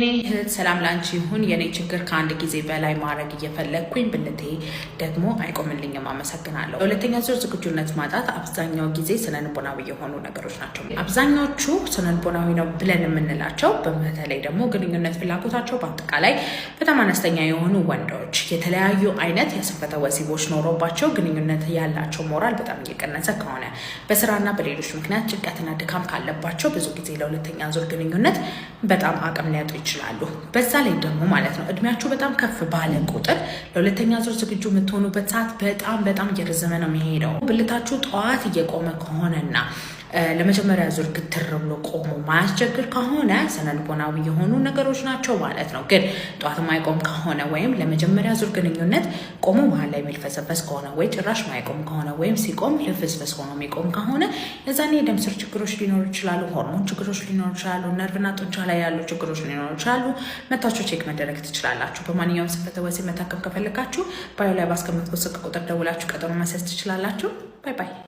የኔ እህት ሰላም ላንቺ ይሁን። የኔ ችግር ከአንድ ጊዜ በላይ ማድረግ እየፈለግኩኝ ብልቴ ደግሞ አይቆምልኝም። አመሰግናለሁ። ለሁለተኛ ዙር ዝግጁነት ማጣት አብዛኛው ጊዜ ስነልቦናዊ የሆኑ ነገሮች ናቸው። አብዛኛዎቹ ስነልቦናዊ ነው ብለን የምንላቸው በተለይ ደግሞ ግንኙነት ፍላጎታቸው በአጠቃላይ በጣም አነስተኛ የሆኑ ወንዶች፣ የተለያዩ አይነት የስንፈተ ወሲቦች ኖሮባቸው ግንኙነት ያላቸው ሞራል በጣም እየቀነሰ ከሆነ፣ በስራና በሌሎች ምክንያት ጭንቀትና ድካም ካለባቸው ብዙ ጊዜ ለሁለተኛ ዙር ግንኙነት በጣም አቅም ሊያጡ ይችላሉ። በዛ ላይ ደግሞ ማለት ነው እድሜያችሁ በጣም ከፍ ባለ ቁጥር ለሁለተኛ ዙር ዝግጁ የምትሆኑበት ሰዓት በጣም በጣም እየረዘመ ነው የሚሄደው። ብልታችሁ ጠዋት እየቆመ ከሆነና ለመጀመሪያ ዙር ግትር ብሎ ቆሞ ማያስቸግር ከሆነ ስነልቦናዊ የሆኑ ነገሮች ናቸው ማለት ነው። ግን ጠዋት ማይቆም ከሆነ ወይም ለመጀመሪያ ዙር ግንኙነት ቆሞ መሀል ላይ የሚልፈሰፈስ ከሆነ ወይ ጭራሽ ማይቆም ከሆነ ወይም ሲቆም ልፍስፍስ ሆኖ የሚቆም ከሆነ የዛኔ የደም ስር ችግሮች ሊኖሩ ይችላሉ፣ ሆርሞን ችግሮች ሊኖሩ ይችላሉ፣ ነርቭና ጡንቻ ላይ ያሉ ችግሮች ሊኖሩ ይችላሉ። መታችሁ check መደረግ ትችላላችሁ። በማንኛውም ስንፈተ ወሲብ መታከም ከፈለጋችሁ bio ላይ ባስቀመጥኩት ስልክ ቁጥር ደውላችሁ ቀጠሮ ማስያዝ ትችላላችሁ። Bye bye።